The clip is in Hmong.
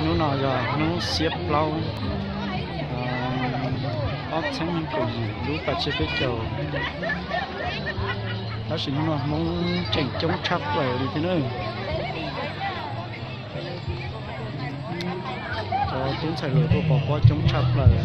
Hnub no yog hnub xiab plaub, ob txhiab kaum yim lub paj tsiab peb caug. Tab sis hnub no Hmoob tseem coob tshaj plaws li thiab na. Cov tub ntxhais hluas tuaj pov pob coob tshaj plaws.